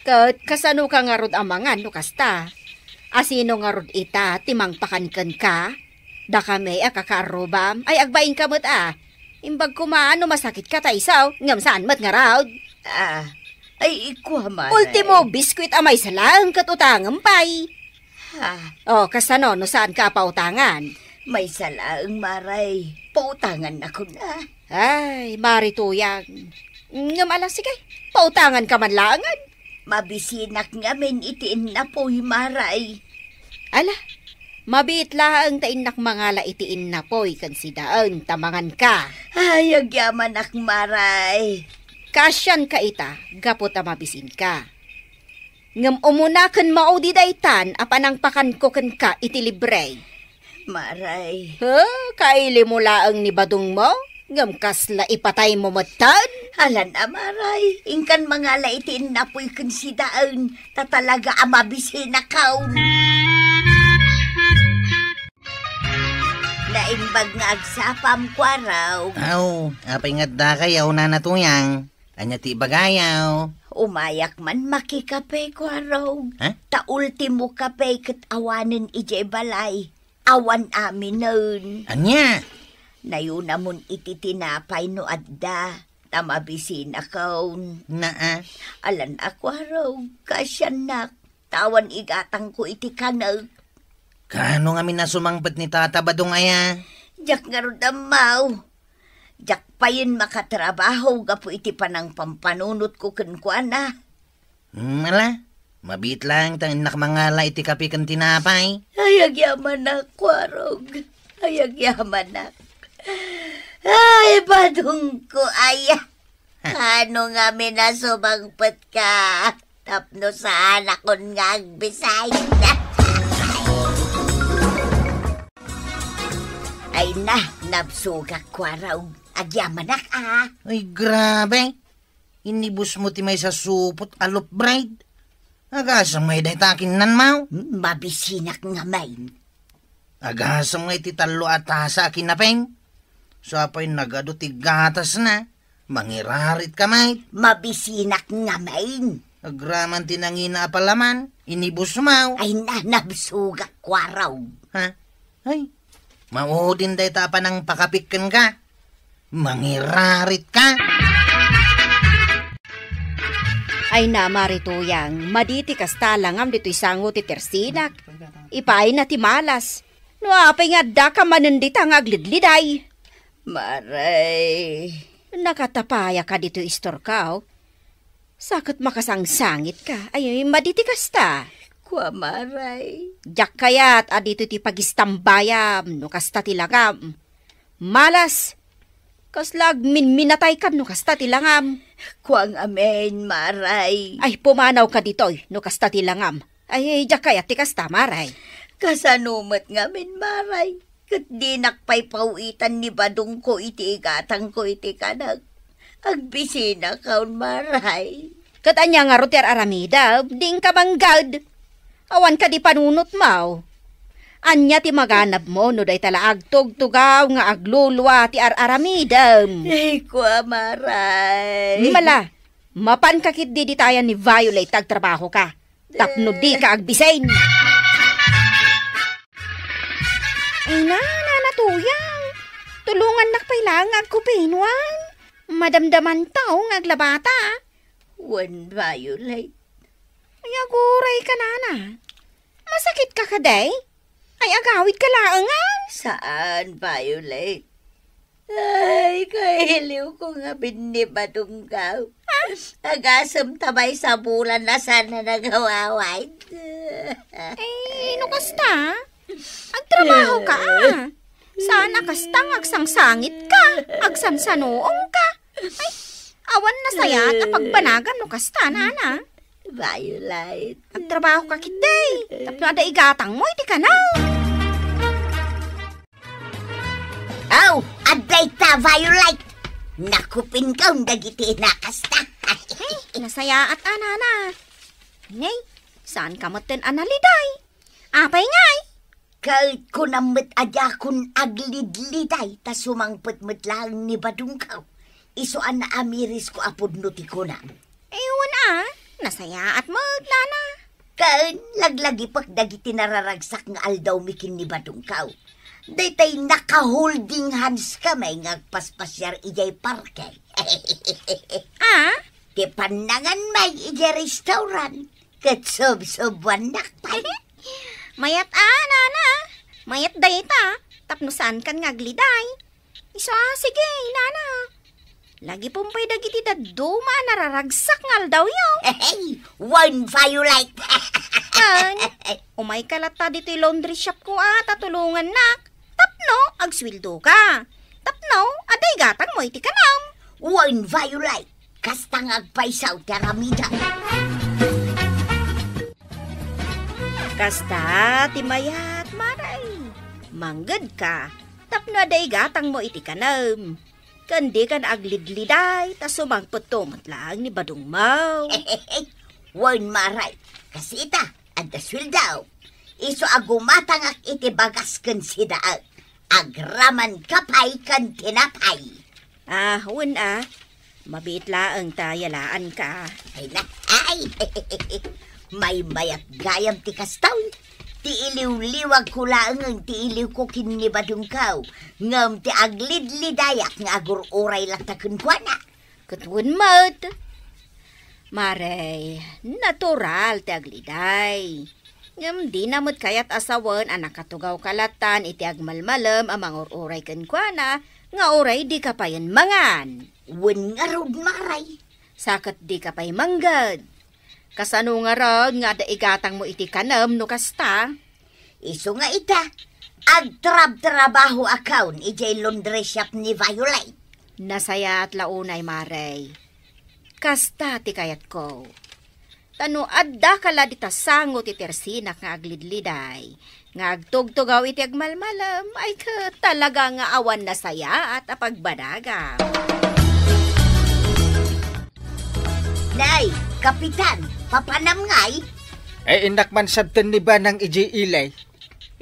Ket kasanoka ngarud a mangan no kasta? Asino ngarud ita ti mangpakan kenka? Dakami a kakaarrubam, ay agbainka met a. Imbag koma no masakitka ta isu, ngem saan met ngarud. Ah, ay, ikua, Maray. Ultimo, biskwit a maysa laeng ket utangem pay. Ha? O, kasano no saanka a pautangan? Maysa laeng, Maray. Pautangannakon a. Ay, Mari Tuyang. Ngem ala, sige, pautanganka man laengen. Mabisinak ngamin iti innapoy, Maray. Ala, mabiit laeng ta innak mangala iti innapoy ken sidaen ta manganka. Ay, agyamanak, Maray. Kaasianka ita, gapu ta mabisinka. Ngem umuna ken maudi daytan a panangpakanko kenka iti libre. Maray. He, kailimo laeng ni badongmo? Ngem kasla ipataymo metten? Alan a, Maray, inkan mangala iti innapoy ken sidaen, ta talaga a mabisinakon. Naimbag nga agsapam, Kuarog. Aw, apay nga addakayo, Nana Tuyang? Ania ti ibagayo? Umayak man makikape, Kuarog. Ha? Ta ultimo kape ket awanen idiay balay. Awan aminen. Ania? Nayunamon iti tinapay no adda, ta mabisinakon. Naa. Alan a, Kuarog, kaasiannak, ta awan igatangko iti kanek. Kaano ngamin a sumangpet ni Tata Badong aya? Diak ngarud ammo. Diak payen makatrabaho gapu iti panangpampanunotko kenkuana. Hmm, ala, mabiit laeng ta innak mangala iti kape ken tinapay. Ay, agyamanak, Kuarog. Ay, agyamanak. Ay, badongko, aya. Kaano ngamin a sumangpetka tapno saanakon nga agbisay? Ay na, nabsogak, Kuarog. Agyamanak, a. Ay, grabe. Inibusmo ti maysa supot a Loaf Bread. Agasem ngay dayta a kinnanmo? Mabisinak ngamin. Agasem ngay ti tallo a tasa a kinapem? Sapay nagadu ti gatasna. Mangiraritka met. Mabisinak ngamin. Agraman ti nangina a palaman, inibusmo. Ay na, nabsogak, Kuarog. Ha? Ay, maudin dayta a panangpakapik kenka. Mangiraritka. Ay na, Mari Tuyang, madi ti kasta langam ditoy sango ti tersinak. Ipaayna ti malas. No apay nga addaka manen dita nga agledleday. Maray. Nakatapayaka ditoy istorko. Sa ket makasangsangitka. Ay, madi ti kasta. Kua, Maray. Diak kayat a ditoy ti pagistambayam no kasta ti langam. Malas. Kasla agminminataykan no kasta ti langam. Kua ngamin, Maray. Ay, pumanawka ditoy no kasta ti langam. Ay, diak kayat ti kasta, Maray. Kasano met ngamin, Maray? Ket dinak pay pawitan ni badongko iti igatangko iti kanek. Agbisinakon, Maray. Ket ania ngarud ti ar-aramidem? Di inka manggad. Awan kadi panunotmo? Ania ti maganabmo no dayta la agtugtugaw nga aglulua ti ar-aramidem? Ay, kua, Maray. Mala, mapanka ketdi ditayan ni Violet ta agtrabahoka. Tapno dika agbisen. Ay na, Nana Tuyang. Tulongannak pay laeng nga agkupinuan. Madamdamanto nga aglabata. Wen, Violet. Ay, agurayka, Nana. Masakitka kadi? Ay, agawidka laengen? Saan, Violet. Ay, kailiwko ngamin ni badongko. Agasem ta maysa bulan a saan a nagawawad. Ay, no kasta, agtrabahoka, a. Saan a kasta nga agsangsangitka, agsansanoongka. Ay, awan nasayaat a pagbanagam no kasta, Nana. Violet. Agtrabahoka ketdi, tapno adda igatangmo iti kanek. Aw, adda ita, Violet! Nakupinko dagiti nakasta. Ay, nasayaat a, Nana. Nay, saanka metten a naliday? Apay ngay? Ket kunam met a diakon aglidliday ta sumangpet met laeng ni badongko. Isu a naamirisko a pudno ti kunam. Ay, wen a, nasayaat met, Nana. Ken laglagipek dagiti nararagsak nga aldawmi ken ni badongko. Daytay naka-holding hands kami nga agpaspasiar idiay parke. A? Ti pannanganmi idiay restaurant ket subsubuannak pay. Mayat a, Nana. Mayat dayta, tapno saankan nga agliday. Isu a, sige, Nana. Lagipem pay dagiti dadduma a nararagsak nga aldawyo. Hey, wen, Violet. Ken, umayka latta ditoy laundry shopko a ta tulongannak. Tapno agsueldoka. Tapno adda igatangmo iti kanam. Wen, Violet. Kasta nga agpayso ti aramidem. Kasta ti mayat, Maray. Manggedka tapno adda igatangmo iti kanam. Ken dikan aglidliday, ta sumangpetto met laeng ni badongmo. Wen, Maray, kas ita, adda sueldo. Isu a gumatangak iti bagas ken sidaek, agramankay pay ken tinapay. Ah, wen a. Mabiit laeng ta yalaanka. Ay na, ay! Maymayat gayam ti kasta. Ti iliwliwagko laeng ti iliwko ken ni badongko, ngem ti aglidlidayak nga agur-uray latta kenkuana. Ket wen met, Maray, natural ti agliday. Ngem dina met kayat a sawen a nakatugawka latan iti agmalmalem a mangur-uray kenkuana nga uray dika payen mangan. Wen ngarud, Maray. Sa ket dika pay mangged. Kasano ngarud nga adda igatangmo iti kanem no kasta? Isu nga ita, agtrabtrabahoakon idiay laundry shop ni Violet. Nasayaat la unay, Maray. Kasta ti kayatko. Ta no addaka la dita sango ti tersinak nga aglidliday, nga agtugtugaw iti agmalmalem, ay ket talaga nga awan nasayaat a pagbanagam. Nay, Kapitan, papanam ngay? Ay, innak man sabten ni Banang idiay ili.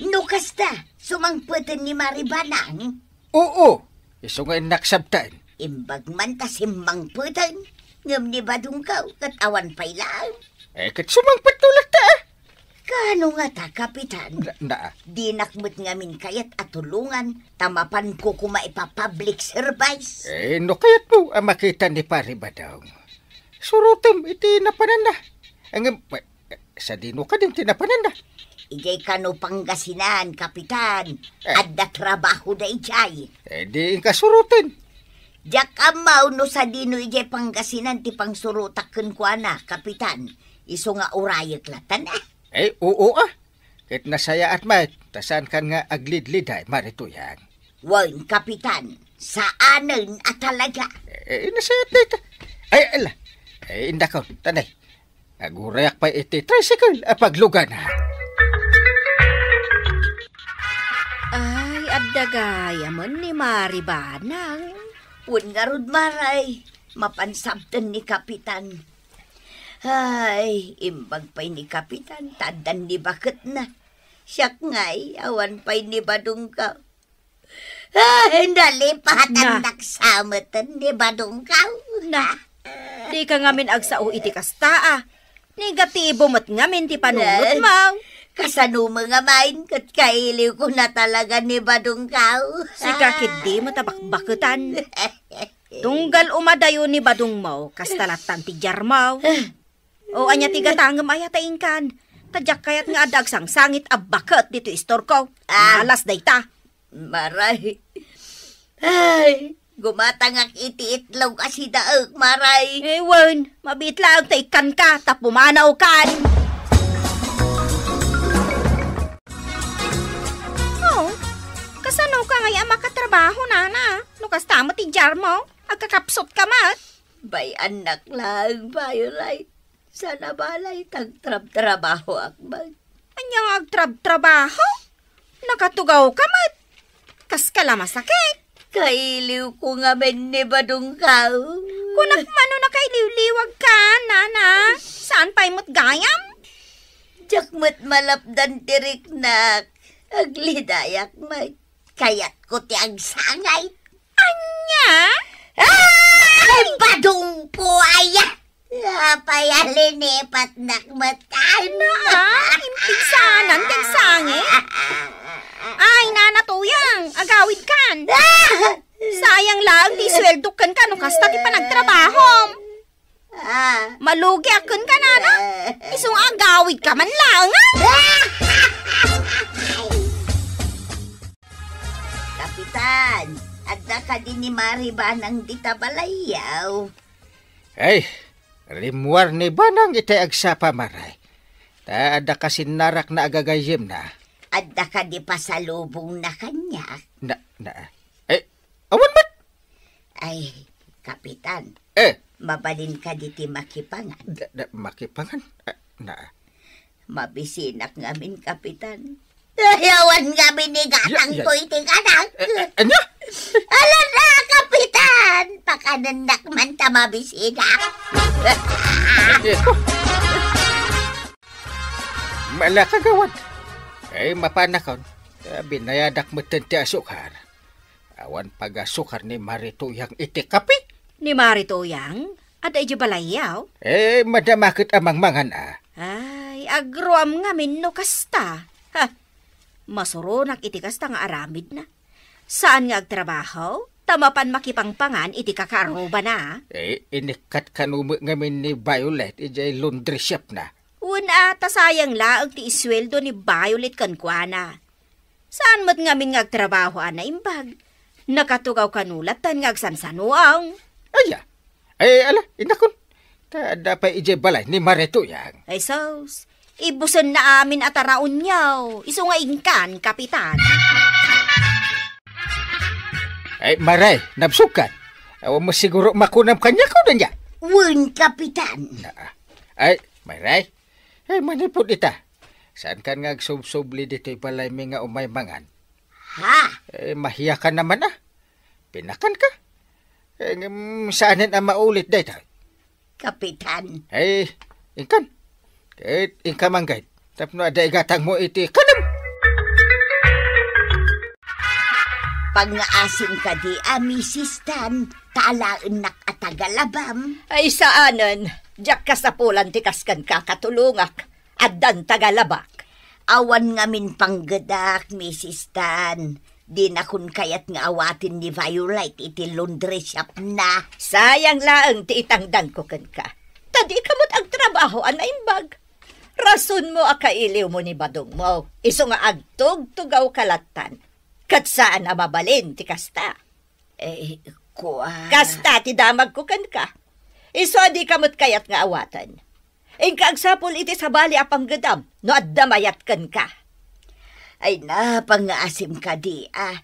No kasta, sumangpeten ni Mari Banang? Oo, isu nga innak sabten. Imbag man ta simmangpeten, ngem ni badongko ket awan pay laeng. Eh, ket sumangpetto latta, ah. Kaano ngata, Kapitan? Na, na. Dinak met ngamin kayat a tulongan ta mapanko koma ipa-public service. Eh, no kayatmo a makita ni Pari Badong, surotem iti napananna. Ngem, eh, sadino kadin ti napananna? Idiay kano Pangasinan, Kapitan. Eh. Adda trabahoda idiay. Eh, di inka suroten. Diak ammo no sadino idiay Pangasinan ti pangsurotak kenkuana, Kapitan. Isu nga urayek latta, ah. Eh, oo, ah. Ket nasayaat met, ta saankan nga aglidliday, Mari Tuyang. Wen, Kapitan, saanen a talaga. Eh, nasayaat dayta. Ay, ala. Eh, indakon, tanay. Agurayak pay iti tricycle a paglugana. Ay, adda gayamen ni Mari Banang. Wen ngarud, Maray, mapan sabten ni Kapitan. Ay, imbag pay ni Kapitan, ta addan ni baketna. Siak ngay, awan pay ni badongko. Ay, nalipatan na. Naksameten ni badongko. Na, dika ngamin agsao iti kasta, ah. Negatibo met ngamin ti panunotmo. Ay, kasano mo ngamin, ket kailiwko na talaga ni badongko. Sika ketdi met a bakbaketan. Tunggal umadayo ni badongmo, kasta lattan ti diarmo. O, ania ti gatangem aya ta inkan? Ta diak kayat nga adda agsangsangit a baket ditoy istorko. Ah. Malas dayta. Maray. Ay, gumatangak iti itlog a sidaek, Maray. Eh, wen, mabiit laeng ta ikkanka, ta pumanawkan. Oh, kasanoka ngay a makatrabaho, nana? No kasta met ti diarmo, agkakapsutka met. Bay-annak laeng, Violet. Saan a balay, ta agtrabtrabahoak met. Ania nga agtrabtrabaho? Nakatugawka met. Kaska la masakit. Kailiwko ngamin ni badongko. Kunak mano nakailiwliwagka, nana. Saan pay met gayam? Diak met malapdan ti riknak. Aglidayak met. Kayatko ti agsangit. Ania? Ay, badongko aya! Apay a linipatnak met kano? Naa, impigsanan ti agsangit. Ay, Nana Tuyang, agawidkan. Sayang laeng ti suweldok kenka no kasta ti panagtrabahom. Ah. Malugiak kenka, nana. Isu nga agawidka man laeng, ah. Kapitan, adda kadi ni Mari Banang dita balayyo? Ay, rimmuar ni Banang itay agsapa, Maray. Ta adda kasinnarakna a gagayyemna. Adda kadi pasalubongna kaniak? Na, na, eh, awan met! Ay, Kapitan, eh, mabalin kadi ti makipangan? Da, da, makipangan? Ah, na. Mabisinak ngamin, Kapitan. Ay, awan ngamin ni gatangko iti kanak. Eh, eh, ania? Ala na, Kapitan! Tan, pakanennak man ta mabisidak. Malakagawad. Ay, mapanakon. Binayadak metten ti asukar. Awan pagasukar ni Mari Tuyang iti kape. Ni Mari Tuyang? Adda idiay balayyo? Eh, madama ket a mangmangan a. Ay, agruam ngamin no kasta. Ha, masuronak iti kasta nga aramidna. Saan nga agtrabaho, ta mapan makipangpangan iti kakaarrubana. Eh, inikkat kano met ngamin ni Violet idiay laundry shopna. Wen a, ta sayang laeng ti isueldo ni Violet kenkuana. Saan met ngamin nga agtrabaho a naimbag. Nakatugaw kano lattan nga agsansanuang. Aya. Ay, ala, innakon. Ta adda pay idiay balay ni Mari Tuyang. Ay, sus. Ibusenna amin a taraonyo. Isu nga inkan, Kapitan. Ay, Mari, nabsugkan. Awan mo siguro makunam kaniak, o, danya? Wen, Kapitan. Naa. Ay, Mari. Ay, manipud ita. Saankan nga agsubsubli ditoy balaymi nga umay mangan? Ha? Eh, mahiyakan naman a. Pinakanka? Eh, ngem saanen a maulit daytoy? Kapitan. Eh, inkan. Ket inka manggayad. Tapno adda igatangmo iti kanem. Pangngaasim kadi a Misis Tan, ta alaennak a taga-labam. Ay, saanen. Diak kasapulan ti kas kenka, katulongak. Addan taga-labak. Awan ngamin panggedak, Misis Tan. Dinakon kayat nga awaten ni Violet iti laundry shopna. Sayang laeng ti itangdanko kenka. Ta dika met agtrabaho a naimbag. Rasonmo a kailiwmo ni badongmo. Isu nga agtugtugawka lattan. Ket saan a mabalin ti kasta. Eh, kua- Kasta ti damagko kenka. Isu a dika met kayat nga awaten. Inka agsapul iti sabali a panggedam no adda mayat kenka. Ay, napangngaasim kadi a.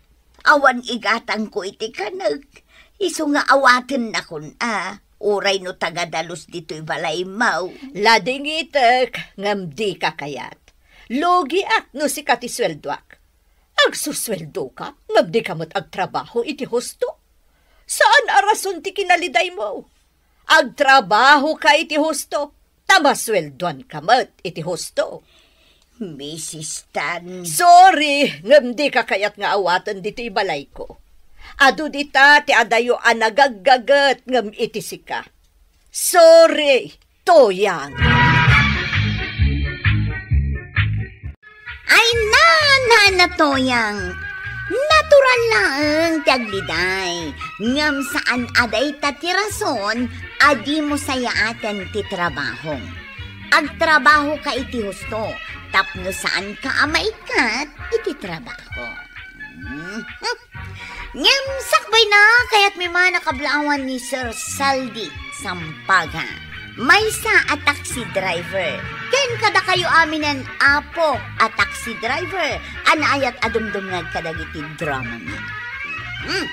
Awan igatangko iti kanek. Isu nga awatennakon a. Uray no taga-dalus ditoy balaymo. Ladingitek, ngem dika kayat. Lugiak no sika ti sueldoak. Agsusueldoka, ngem dika met agtrabaho iti husto? Saan a rason ti kinalidaymo. Agtrabahoka iti husto, ta masueldoanka met iti husto. Misis Tan. Sorry, ngem dika kayat nga awaten ditoy balayko. Adu dita ti adayo a nagaggaget ngem iti sika. Sorry, Tuyang. Ay, na, na, na, Tuyang. Natural laeng ti agliday. Ngem saan a dayta ti rason a dimo sayaaten ti trabahom. Agtrabahoka iti husto tapno saanka a maikkat iti trabaho. Mhm. Ngem sakbayna, kayatmi man a kablaawan ni Sir Saldi Sampaga, maysa a taxi driver, ken kadakayo aminen, Apo, a taxi driver a naayat a dumdumngeg kadagiti dramami. Hmm.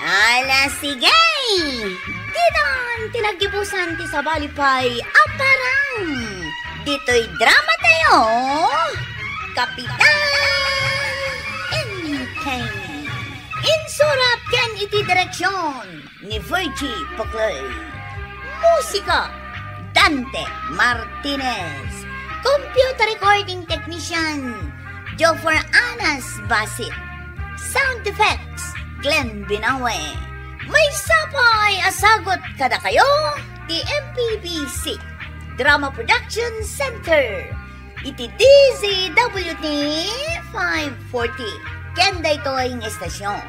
Ala, sige! Ditan ti naggibusan ti sabali pay a parang ditoy dramatayo, Kapitan N K. Insurat ken iti direksion ni Virgie Poclay. Musika, Dante Martinez. Computer recording technician, Joffer Anas Basit. Sound effects, Glenn Binawe. Maysa pay a sagut kadakayo ti M P B C Drama Production Center iti D Z W T five forty. Ken daytoy nga estasion,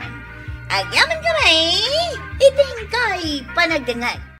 agyamankami iti inkay panagdengngeg.